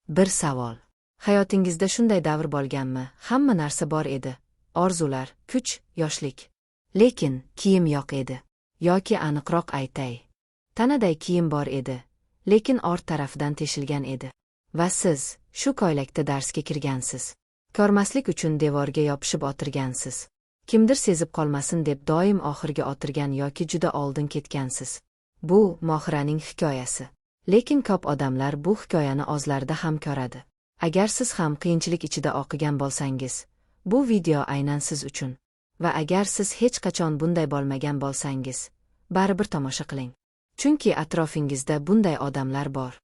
Bir savol. Hayotingizda shunday davr bo'lganmi? Hamma narsa bor edi. Orzular, kuch, yoshlik. Lekin kiyim yo'q edi. Yoki aniqroq aytay, tanaday kiyim bor edi, lekin ort tarafidan teshilgan edi. Va siz shu ko'ylakda darsga kirgansiz. Ko'rmaslik uchun devorga yopishib o'tirgansiz. Kimdir sezib qolmasin deb doim oxirgi o'tirgan yoki juda oldin ketgansiz. Bu Mohiraning hikoyasi. Lekin ko'p odamlar bu hikoyani o'zlarida ham ko'radi. Agar siz ham qiyinchilik ichida o'qigan bo'lsangiz, bu video aynan siz uchun. Va agar siz hech qachon bunday bo'lmagan bo'lsangiz, baribir tomosha qiling. Chunki atrofingizda bunday odamlar bor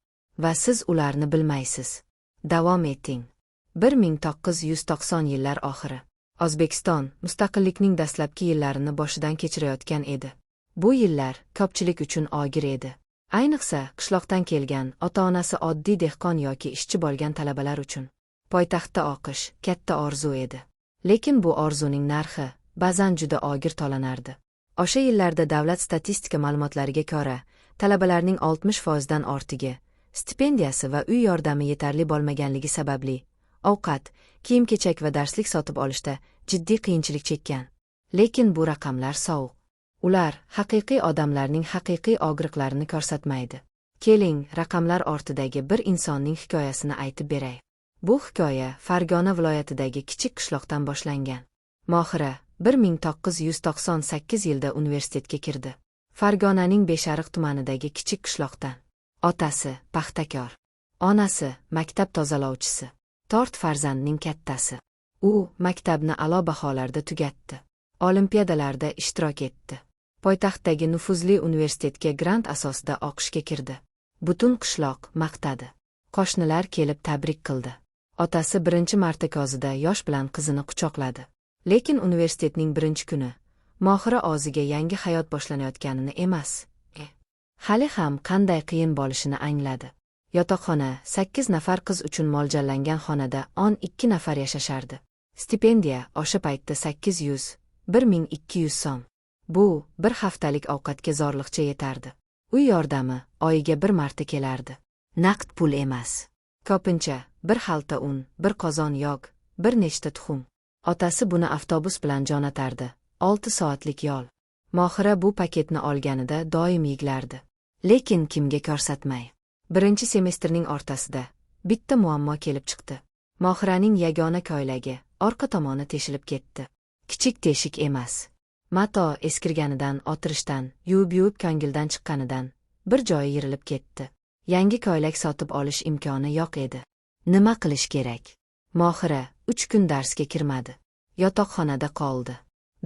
va siz ularni bilmaysiz. Davom eting. 1990 yillar oxiri. O'zbekiston mustaqillikning dastlabki yillarini boshidan kechirayotgan edi. Bu yillar ko'pchilik uchun og'ir edi. Ayniqsa, qishloqdan kelgan, ota-onasi oddiy dehqon yoki ishchi bo'lgan talabalar uchun. Poytaxtda o'qish katta orzu edi. Lekin bu orzuning narxi ba'zan juda og'ir to'lanardi. O'sha yillarda davlat statistika ma'lumotlariga ko'ra, talabalarning 60% dan ortig'i stipendiyasi va uy yordami yetarli bo'lmaganligi sababli ovqat, kiyim-kechak va darslik sotib olishda jiddiy qiyinchilik chekkan. Lekin bu raqamlar sovuq. Ular haqiqiy odamlarning haqiqiy og'riqlarini ko'rsatmaydi. Keling, raqamlar ortidagi bir insonning hikoyasini aytib beray. Bu hikoya Farg'ona viloyatidagi kichik qishloqdan boshlangan. Mohira 1998 yilda universitetga kirdi. Farg'onaning Beshariq tumanidagi kichik qishloqdan. Otasi paxtakor. Onasi maktab tozalovchisi. To'rt farzandning kattasi. U maktabni a'lo baholarda tugatdi. Olimpiadalarda ishtirok etdi. Poytaxtdagi nufuzli universitetga grant asosida o'qishga kirdi. Butun qishloq maqtadi. Qo'shnilar kelib tabrik qildi. Otasi birinchi marta ko'zida yosh bilan qizini quchoqladi. Lekin universitetning birinchi kuni Mohira o'ziga yangi hayot boshlanayotganini emas, hali ham qanday qiyin bo'lishini angladi. Yotoqxona 8 nafar qiz uchun mo'ljallangan xonada 12 nafar yashashardi. Stipendiya o'sha paytda 800, 1200 so'm. Bu bir haftalik ovqatga zo'rliqcha yetardi. Uy yordami oyiga bir marta kelardi. Naqd pul emas. Ko'pincha bir xalta un, bir qozon yog', bir nechta tuxum. Otasi buni avtobus bilan jo'natardi. 6 soatlik yo'l. Mohira bu paketni olganida doim yig'lardi. Lekin kimga ko'rsatmay. Birinchi semestrning o'rtasida bitta muammo kelib chiqdi. Mohiraning yagona ko'ylagi orqa tomoni teshilib ketdi. Kichik teshik emas. Mato eskirganidan, o'tirishdan, yuvib-yuvib ko'ngildan chiqqanidan bir joyi yirilib ketdi. Yangi ko'ylak sotib olish imkoni yo'q edi. Nima qilish kerak? Mohira 3 kun darsga kirmadi. Yotoqxonada qoldi.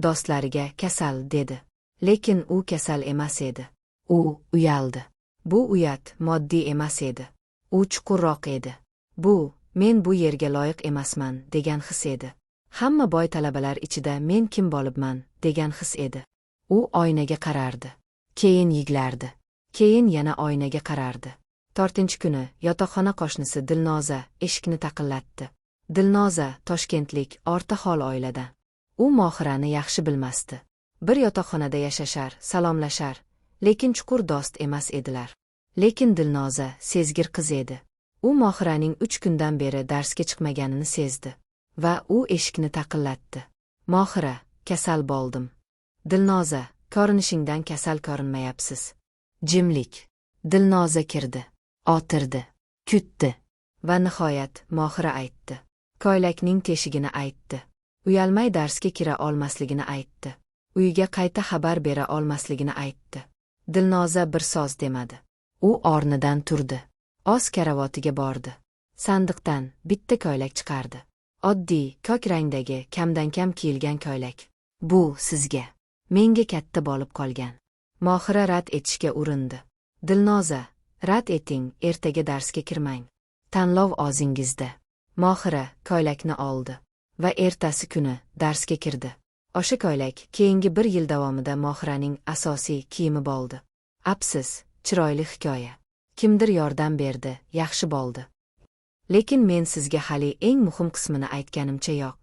Do'stlariga kasal dedi. Lekin u kasal emas edi. U uyaldi. Bu uyat moddiy emas edi. U chuqurroq edi. Bu, men bu yerga loyiq emasman degan his edi. Hamma boy talabalar ichida men kim bo'libman degan his edi. U oynaga qarardi. Keyin yig'lardi. Keyin yana oynaga qarardi. 4-kuni yotoqxona qo'shnisi Dilnoza eshikni taqillatdi. Dilnoza toshkentlik o'rta hol oiladan. U Mohirani yaxshi bilmasdi. Bir yotoqxonada yashashar, salomlashar, lekin chuqur do'st emas edilar. Lekin Dilnoza sezgir qiz edi. U Mohiraning 3 kundan beri darsga chiqmaganini sezdi va u eshikni taqillatdi. Mohira, kasal bo'ldim. Dilnoza, ko'rinishingdan kasal ko'rinmayapsiz. Jimlik. Dilnoza kirdi. O'tirdi. Kutdi. Va nihoyat Mohira aytdi. Ko'ylakning teshigini aytdi. Uyalmay darsga kira olmasligini aytdi. Uyiga qayta xabar bera olmasligini aytdi. Dilnoza bir so'z demadi. U o'rnidan turdi. O'z karavotiga bordi. Sandiqdan bitta ko'ylak chiqardi. Oddiy, ko'k rangdagi, kamdan-kam kiyilgan ko'ylak. Bu sizga. Menga katta bo'lib qolgan. Mohira rad etishga urindi. Dilnoza, rad eting, ertaga darsga kirmang. Tanlov o'zingizda. Mohira ko'ylakni oldi va ertasi kuni darsga kirdi. O'sha ko'ylak keyingi bir yil davomida Mohiraning asosiy kiyimi bo'ldi. Afsus, chiroyli hikoya. Kimdir yordam berdi, yaxshi bo'ldi. Lekin men sizga hali eng muhim qismini aytganimcha yo'q.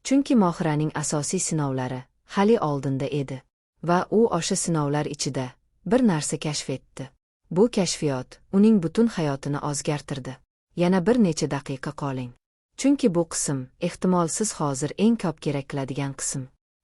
Chunki Mohiraning asosiy sinovlari hali oldinda edi va u o'sha sinovlar ichida bir narsa kashf etdi. Bu kashfiyot uning butun hayotini o'zgartirdi. Yana bir necha daqiqa qoling. Chunki bu qism, ehtimol, siz hozir eng ko'p kerak qiladigan qism.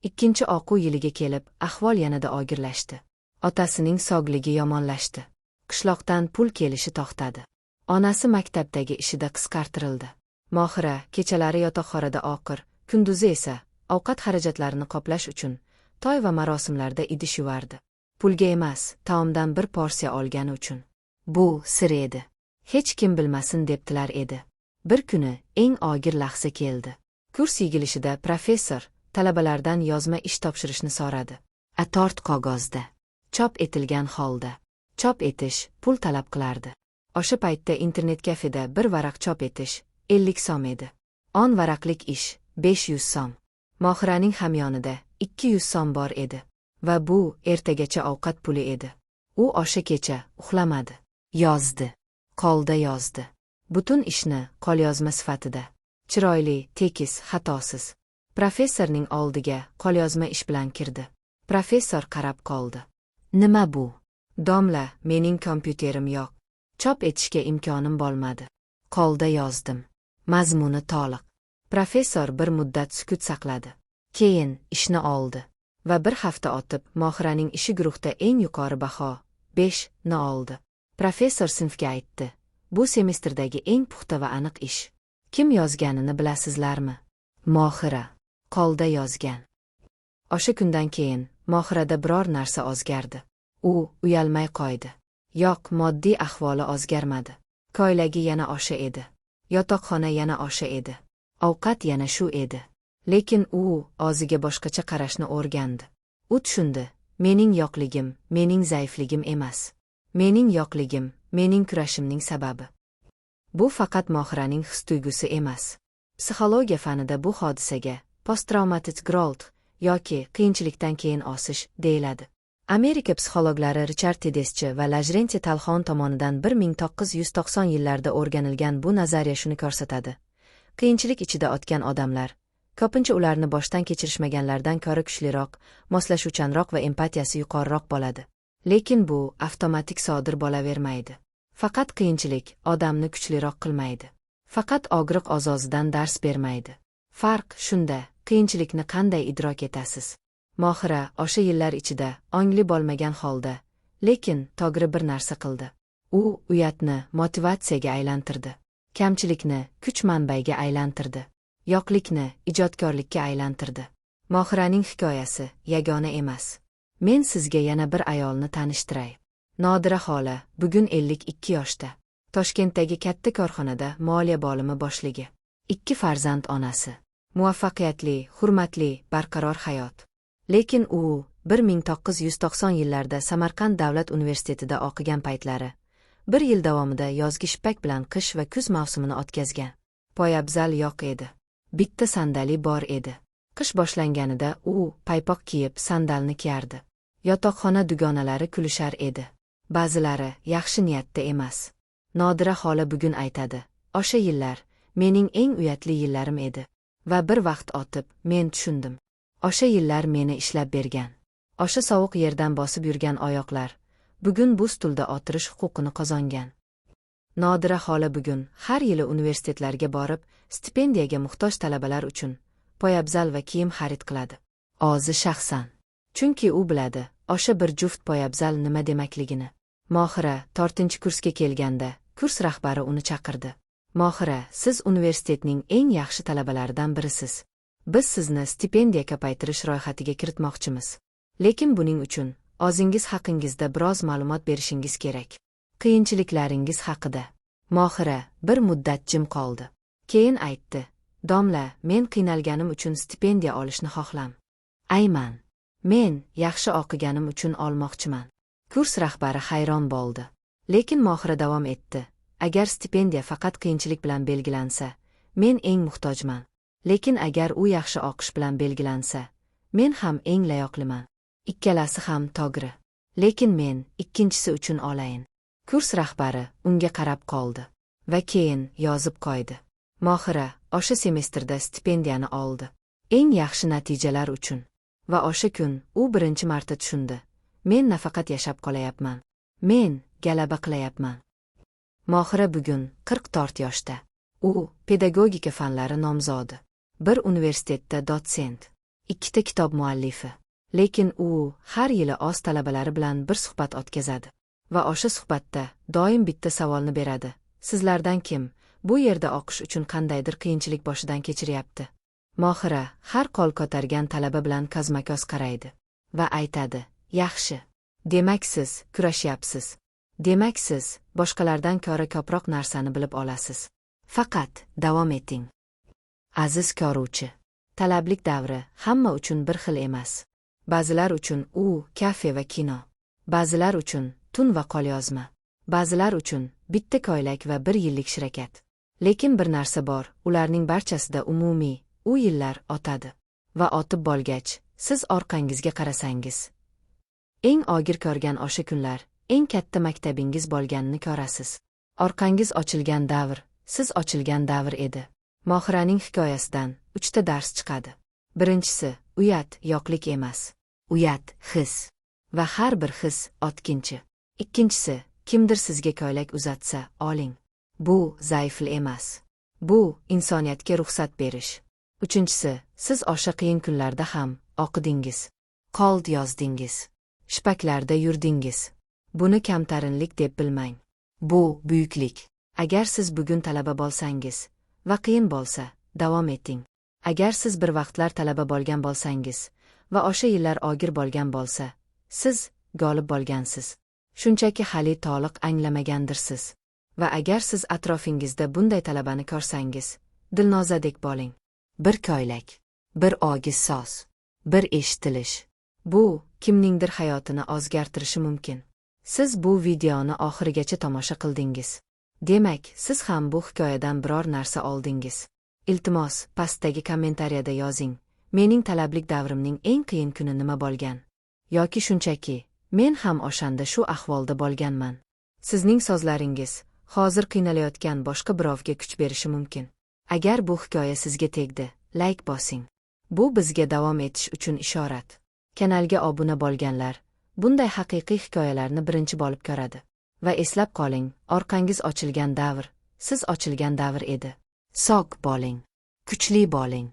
Ikkinchi o'quv yiliga kelib, ahvol yanada og'irlashdi. Otasining sog'ligi yomonlashdi. Qishloqdan pul kelishi to'xtadi. Onasi maktabdagi ishida qisqartirildi. Mohira kechalari yotoqxonada o'qir, kunduzi esa ovqat xarajatlarini qoplash uchun to'y va marosimlarda idish yuvardi. Pulga emas, taomdan bir porsiya olgani uchun. Bu sir edi. Hech kim bilmasin deb tilar edi. Bir kuni eng og'ir lahza keldi. Kurs yig'ilishida professor talabalardan yozma ish topshirishni so'radi. A4 qog'ozda. Chop etilgan holda. Chop etish pul talab qilardi. O'sha paytda internet kafeda bir varaq chop etish 50 so'm edi. 10 varaqlik ish 500 so'm. Mohiraning hamyonida 200 so'm bor edi. Va bu ertagacha ovqat puli edi. U o'sha kecha uxlamadi. Yozdi. Qo'lda yozdi. Butun ishni qo'lyozma sifatida. Chiroyli, tekis, xatosiz. Professorning oldiga qo'lyozma ish bilan kirdi. Professor qarab qoldi. Nima bu? Domla, mening kompyuterim yo'q. Chop etishga imkonim bo'lmadi. Qo'lda yozdim. Mazmuni to'liq. Professor bir muddat sukut saqladi. Keyin ishni oldi. Va bir hafta o'tib Mohiraning ishi guruhda eng yuqori baho 5 ni oldi. Professor sinfga aytdi: "Bu semestrdagi eng puxta va aniq ish. Kim yozganini bilasizlarmi?" Mohira qo'lda yozgan. O'sha kundan keyin Mohirada biror narsa o'zgardi. U uyalmay qo'ydi. Yo'q, moddiy ahvoli o'zgarmadi. Ko'ylagi yana o'sha edi. Yotoqxona yana o'sha edi. Ovqat yana shu edi. Lekin u o'ziga boshqacha qarashni o'rgandi. U tushundi: mening yo'qligim, mening zaifligim emas. Mening yo'qligim, mening kurashimning sababi. Bu faqat Mohiraning his-tuyg'usi emas. Psixologiya fanida bu hodisaga post-traumatic growth yoki qiyinchilikdan keyin o'sish deyiladi. Amerika psixologlari Richard Tedeschi va Lajrenti Talxon tomonidan 1990 yillarda o'rganilgan bu nazariya shuni ko'rsatadi: qiyinchilik ichida o'tgan odamlar ko'pincha ularni boshdan kechirishmaganlardan ko'ra kuchliroq, moslashuvchanroq va empatiyasi yuqoriroq bo'ladi. Lekin bu avtomatik sodir bo'lavermaydi. Faqat qiyinchilik odamni kuchliroq qilmaydi. Faqat og'riq o'z-o'zidan dars bermaydi. Farq shunda, qiyinchilikni qanday idrok etasiz. Mohira o'sha yillar ichida ongli bo'lmagan holda, lekin to'g'ri bir narsa qildi. U uyatni motivatsiyaga aylantirdi. Kamchilikni kuch manbaiga aylantirdi. Yo'qlikni ijodkorlikka aylantirdi. Mohiraning hikoyasi yagona emas. Men sizga yana bir ayolni tanishtiray. Nodira xola bugun 52 yoshda. Toshkentdagi katta korxonada moliya bo'limi boshligi. Ikki farzand onasi. Muvaffaqiyatli, hurmatli, barqaror hayot. Lekin u 1990 yillarda Samarqand davlat universitetida o'qigan paytlari bir yil davomida yozgi shippak bilan qish va kuz mavsumini o'tkazgan. Poyabzal yo'q edi. Bitta sandali bor edi. Qish boshlanganida u paypoq kiyib sandalni kiyardi. Yotoqxona dugonalari kulishar edi. Ba'zilari yaxshi niyatda emas. Nodira xola bugun aytadi: "O'sha yillar mening eng uyatli yillarim edi." Va bir vaqt o'tib men tushundim. O'sha yillar meni ishlab bergan. O'sha sovuq yerdan bosib yurgan oyoqlar bugun bu stulda o'tirish huquqini qozongan. Nodira xola bugun har yili universitetlarga borib, stipendiyaga muhtoj talabalar uchun poyabzal va kiyim xarid qiladi. O'zi shaxsan. Chunki u biladi, o'sha bir juft poyabzal nima demakligini. Mohira 4-kursga kelganda, kurs rahbari uni chaqirdi. Mohira, siz universitetning eng yaxshi talabalaridan birisiz. Biz sizni stipendiya ko'paytirish ro'yxatiga kiritmoqchimiz. Lekin buning uchun o'zingiz haqingizda biroz ma'lumot berishingiz kerak. Qiyinchiliklaringiz haqida. Mohira bir muddat jim qoldi. Keyin aytdi: "Domla, men qiynalganim uchun stipendiya olishni xohlam. Ayman. Men yaxshi o'qiganim uchun olmoqchiman." Kurs rahbari hayron bo'ldi. Lekin Mohira davom etdi: "Agar stipendiya faqat qiyinchilik bilan belgilansa, men eng muhtojman. Lekin agar u yaxshi o'qish bilan belgilansa, men ham eng layoqliman. Ikkalasi ham to'g'ri. Lekin men ikkinchisi uchun olayin." Kurs rahbari unga qarab qoldi va keyin yozib qo'ydi. Mohira o'sha semestrda stipendiyani oldi. Eng yaxshi natijalar uchun. Va o'sha kun u birinchi marta tushundi: Men nafaqat yashab qolayapman. Men g'alaba qilayapman. Mohira bugun 44 yoshda. U pedagogika fanlari nomzodi. Bir universitetda dotsent. Ikkita kitob muallifi. Lekin u har yili o'z talabalari bilan bir suhbat o'tkazadi. Va o'sha suhbatda doim bitta savolni beradi. Sizlardan kim bu yerda o'qish uchun qandaydir qiyinchilik boshidan kechiryapti? Mohira har qo'l ko'targan talaba bilan ko'zma-ko'z qaraydi va aytadi: "Yaxshi. Demak, siz kurashyapsiz. Demak, siz boshqalardan ko'ra ko'proq narsani bilib olasiz. Faqat davom eting." Aziz ko'ruvchi, talablik davri hamma uchun bir xil emas. Ba'zilar uchun u kafe va kino. Ba'zilar uchun tun va qo'lyozma. Ba'zilar uchun bitta ko'ylak va bir yillik shirakat. Lekin bir narsa bor, ularning barchasida umumiy, u yillar o'tadi. Va o'tib bo'lgach, siz orqangizga qarasangiz, eng og'ir ko'rgan o'sha kunlar, eng katta maktabingiz bo'lganini ko'rasiz. Orqangiz ochilgan davr, siz ochilgan davr edi. Mohiraning hikoyasidan uchta dars chiqadi. Birinchisi, uyat yo'qlik emas. Uyat his. Va har bir his o'tkinchi. Ikkinchisi, kimdir sizga ko'ylak uzatsa, oling. Bu zaiflik emas. Bu insoniyatga ruxsat berish. Uchinchisi, siz o'sha qiyin kunlarda ham o'qidingiz. Qo'l yozdingiz. Shipaklarda yurdingiz. Buni kamtarinlik deb bilmang. Bu buyuklik. Agar siz bugun talaba bo'lsangiz va qiyin bo'lsa, davom eting. Agar siz bir vaqtlar talaba bo'lgan bo'lsangiz va o'sha yillar og'ir bo'lgan bo'lsa, siz g'olib bo'lgansiz. Shunchaki hali to'liq anglamagandirsiz. Va agar siz atrofingizda bunday talabani ko'rsangiz, Dilnozadek bo'ling. Bir ko'ylak, bir og'iz so'z, bir eshitilish. Bu kimningdir hayotini o'zgartirishi mumkin. Siz bu videoni oxirigacha tomosha qildingiz. Demak, siz ham bu hikoyadan biror narsa oldingiz. Iltimos, pastdagi kommentariyada yozing. Mening talablik davrimning eng qiyin kuni nima bo'lgan? Yoki shunchaki, men ham o'shanda shu ahvolda bo'lganman. Sizning so'zlaringiz hozir qiynalayotgan boshqa birovga kuch berishi mumkin. Agar bu hikoya sizga tegdi, layk bosing. Bu bizga davom etish uchun ishorat. Kanalga obuna bo'lganlar bunday haqiqiy hikoyalarni birinchi bo'lib ko'radi. Va eslab qoling, orqangiz ochilgan davr, siz ochilgan davr edi. Sog' bo'ling. Kuchli bo'ling.